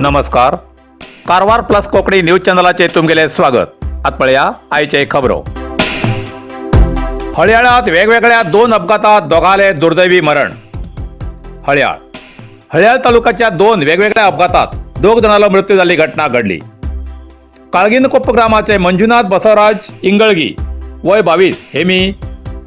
नमस्कार, Karwar plus Konkani news चॅनलाचे तुमगेले स्वागत. आत पळया आयचे खबरो. हळयाळात वेगवेगळ्या दोन अपघातात दोगाले दुर्दैवी मरण. हळयाळ हळयाळ तालुक्याच्या दोन वेगवेगळ्या अपघातात दोग जणांना मृत्यू झाली घटना घडली. काळगीनकोप्प ग्रामाचे मंजुनाथ बसवराज इंगळगी वय 22 हे मी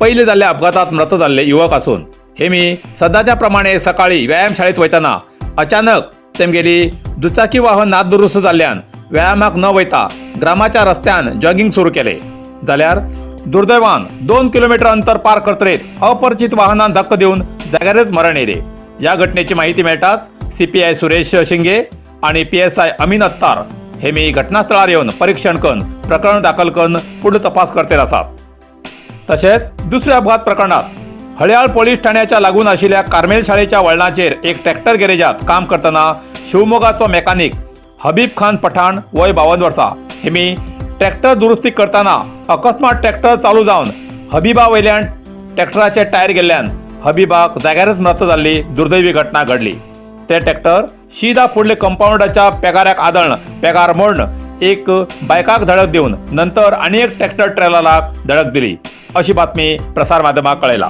पहिले जाल्ल्या अपघातात मृत जाल्ले युवक आसून हे मी सदाच्या प्रमाणे सकाळी व्यायामशाळेत वयतना अचानक तेमगेली दुचाकी वाहन नादुरुस्त जाल्ल्यान व्यायामाक न वयता ग्रामाच्या रस्त्यान जॉगिंग सुरू केले. जाल्यार दुर्दैवान 2 किलोमीटर अंतर पार करतरेच अपरिचित वाहनान धक्को दिवन जाग्यारच मरण येयले. या घटनेची माहिती मेळटाच सीपीआय सुरेश शिंगे आणि पीएसआय अमीन अत्तार हे मी घटनास्थळार येवन परीक्षण करून प्रकरण दाखल करून पुढे तपास करते आसात. तशेंच दुसऱ्या अपघात प्रकरणात हळयाळ पोलीस ठाण्याच्या लागून आशिल्ल्या कार्मेल शाळेच्या वळणाचेर एक ट्रॅक्टर गॅरेजात काम करतना शिवमोगाचो मेकॅनिक हबीब खान पठाण वय 52 वर्सां हे मी ट्रॅक्टर दुरुस्ती करतना अकस्मात ट्रॅक्टर चालू जावन हबीबा वयल्यान ट्रॅक्टराचे टायर गेल्ल्यान हबीबाक जाग्यारच मृत जाल्ली दुर्दैवी घटना घडली. ते ट्रॅक्टर शिदा फुडले कंपाऊंडाच्या पेगाऱ्याक आदळण पेगार मोडून एक बायकाक धडक दिवन नंतर आनी एक ट्रॅक्टर ट्रेलराक धडक दिली अशी बातमी प्रसार माध्यमाक कळयला.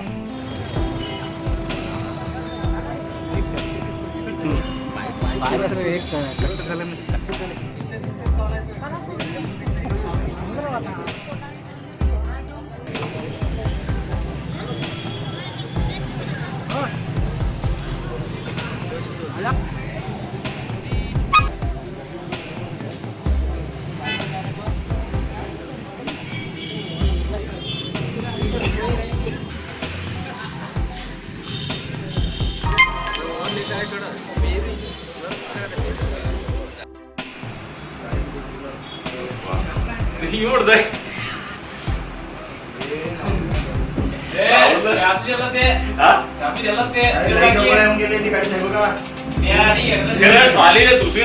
दुसरे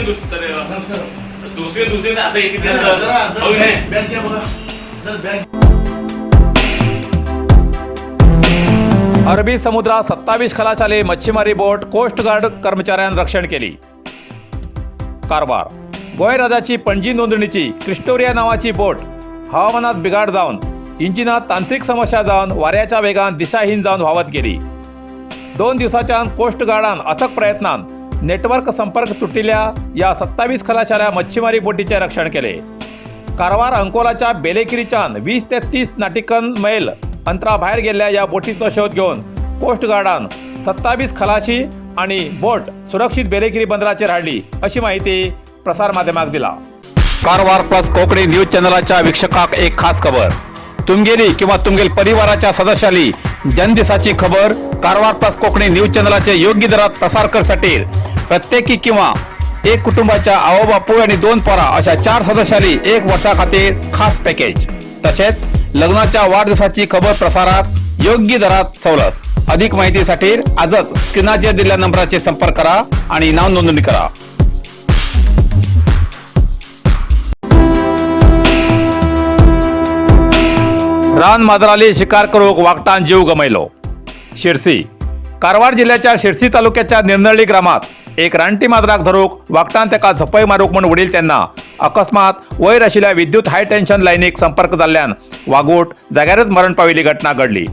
दुसरे दुसरे असं एक अरबी समुद्रात 27 खलाशाले मच्छीमारी बोट कोस्ट गार्ड कर्मचाऱ्यान रक्षण केली. कारवार गोंय राज्याची पणजी नोंदणीची क्रिस्टोरिया नावाची बोट हवामानात बिघाड जावन इंजिनात तांत्रिक समस्या जावन वाऱ्याच्या वेगान दिशाहीन जावन व्हांवत गेली. 2 दिवसाच्यान कोस्ट गार्डान अथक प्रयत्नान नेटवर्क संपर्क तुटिल्ल्या या 27 खलाशाल्या मच्छीमारी बोटीचे रक्षण केले. कारवार अंकोलाच्या बेलेकिरीच्यान 20 ते 30 नाटिकन मैल अंतराभायर गेल्ल्या या बोटीचो शोध घेवन कोस्ट गार्डान 27 खलाशी आणि बोट सुरक्षित बेलेकिरी बंदराचेर हाडली अशी माहिती प्रसार माध्यमाक दिला. कारवार प्लस कोकणी न्यूज चॅनलाच्या वीक्षकाक एक खास खबर. तुमगेली किंवा तुमगेल परिवाराच्या सदस्याली जन्मदिसाची खबर कारवार प्लस कोकणी न्यूज चॅनलाचे योग्य दरात प्रसार करसाठी प्रत्येकी किंवा एक कुटुंबाच्या आवो बापूय आणि 2 पोरा अशा 4 सदस्याली 1 वर्षा खातीर खास पॅकेज. तसेच लग्नाच्या वाढदिवसाची खबर प्रसारात योग्य दरात सवलत. अधिक माहितीसाठी आजच स्क्रीनाचेर दिलेल्या नंबराचे संपर्क करा आणि नाव नोंदणी करा. रान माजराली शिकार करूक वागटान जीव गमयलो. शिरसी कारवार जिल्ह्याच्या शिरसी तालुक्याच्या निरनळी ग्रामात एक रानटी माजराक धरूक वागटान तेका झपय मारूक म्हूण उडील तेन्ना अकस्मात वयर आशिल्ल्या विद्युत हाय टेन्शन लायनीक संपर्क जाल्ल्यान वागूट जाग्यारच मरण पाविल्ली घटना घडली.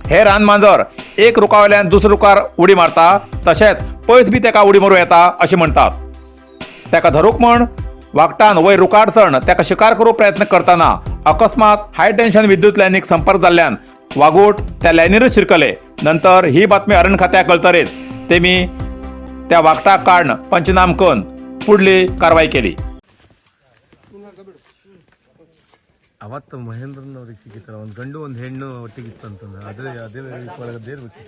हे रान मांजर एक रुखावयल्यान दुसऱ्या रुखार उडी मारता तशेंच पयस बी तेका उडी मारूं येता अशें म्हणटात. तेका धरूक म्हण वागटान वयर रुखार चण तेका शिकार करूंक प्रयत्न करतना अकस्मात हाय टेन्शन विद्युत लायनीक संपर्क जाल्ल्यान वागूट त्या लायनीरूच शिरकले. नंतर ही बातमी अरण खात्याक कळतरेच तेमी त्या वागटाक काडून पंचनाम करून पुढली कारवाई केली. ಅವತ್ತು ಮಹೇಂದ್ರನವ್ರಿಗೆ ಸಿಕ್ಕಿತ್ತಲ್ಲ, ಒಂದು ಗಂಡು ಒಂದು ಹೆಣ್ಣು ಒಟ್ಟಿಗೆ ಇತ್ತು ಅಂತಂದ್ರೆ ಅದೇ ಅದೇ ಒಳಗದೇ ಇರ್ಬೇಕು.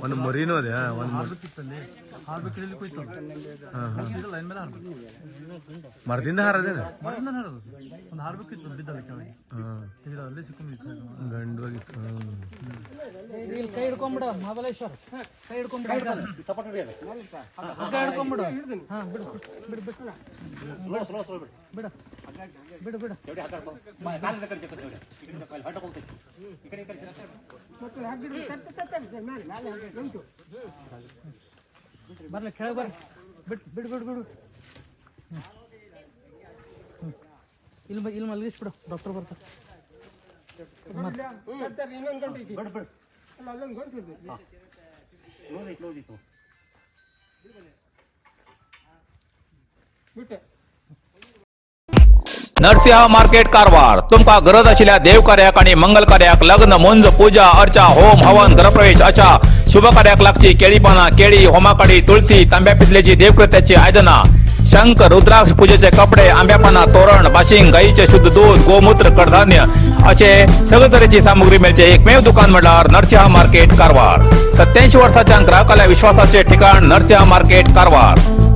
ಒಂದು ಮರಿನೂ ಅದೇ ಒಂದು ಮರದಿಂದ ಹಾರದೇನ ಗಂಡು ಆಗಿತ್ತು. ಕೈ ಹಿಡ್ಕೊಂಡ್ಬಿಡು ಮಹಾಬಲೇಶ್ವರ್, ಕೈ ಹಿಡ್ಕೊಂಡ್ಬಿಡು, ಹಗ್ಗ ಹಿಡ್ಕೊಂಡ್ಬಿಡು. ಹಾ ಬಿಡು ಬಿಡು ಬಿಡು ಬಿಡು ಬಿಡು ಬಿಡು. ಬರ್ಲಿ ಕೆಳಗೆ ಬರ್ಲಿ. ಬಿಟ್ಟು ಬಿಡು ಬಿಡು ಬಿಡು. ಇಲ್ಲಿ ಇಲ್ಲಿ ಮಲಗಿಸ್ಬಿಡು, ಡಾಕ್ಟರ್ ಬರ್ತಾರೆ. नरसिंह मार्केट कारवार. तुमकां गरज आशिल्ल्या देव कार्याक आनी मंगल कार्याक, लग्न, मुंज, पूजा अर्चा, होम हवन, गृहप्रवेश अशा शुभ कार्याक लागची केळी पानां, केळी, होमाकाडी, तुळसी, तांब्या पितलेची देवकृत्याची आयदनां, शंख, रुद्राक्ष, पूजेचे कपडे, आंब्या पानां, तोरण, बाशिंग, गाईचे शुद्ध दूध, गोमूत्र, कडधान्य असे सगळे तरेची सामुग्री मेळचे एकमेव दुकान म्हणल्यार नरसिंह मार्केट कारवार. 87 वर्साच्या ग्राहकाल्या विश्वासाचे ठिकाण नरसिंह मार्केट कारवार.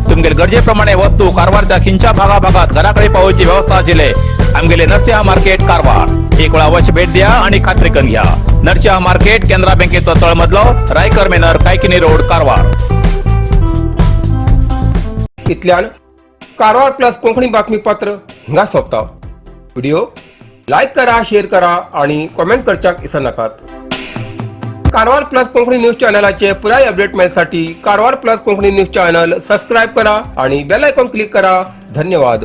तुमगेले गरजेप्रमाणे वस्तू कारवारच्या खिंच्या भागाभागात घराकडे पावोवची व्यवस्था आशिल्ले आमगेले नरसिंह मार्केट कारवार. एक वेळा अवश्य भेट द्या आणि खात्री करून घ्या. नरसिंह मार्केट, केनरा बँकेचो तळमजलो, रायकर मेनर, कायकिनी रोड, कारवार. इतल्यान कारवार प्लस कोंकणी बातमीपत्र हिंगा सोंपता. व्हिडिओ लायक करा, शेअर करा आणि कॉमेंट करच्याक विसरनाकात. कारवार प्लस कोंकणी न्यूज चॅनलाचे पुराय update मेळसाठी Karwar plus Konkani news channel subscribe करा आणि बेल आयकॉन क्लिक करा. धन्यवाद.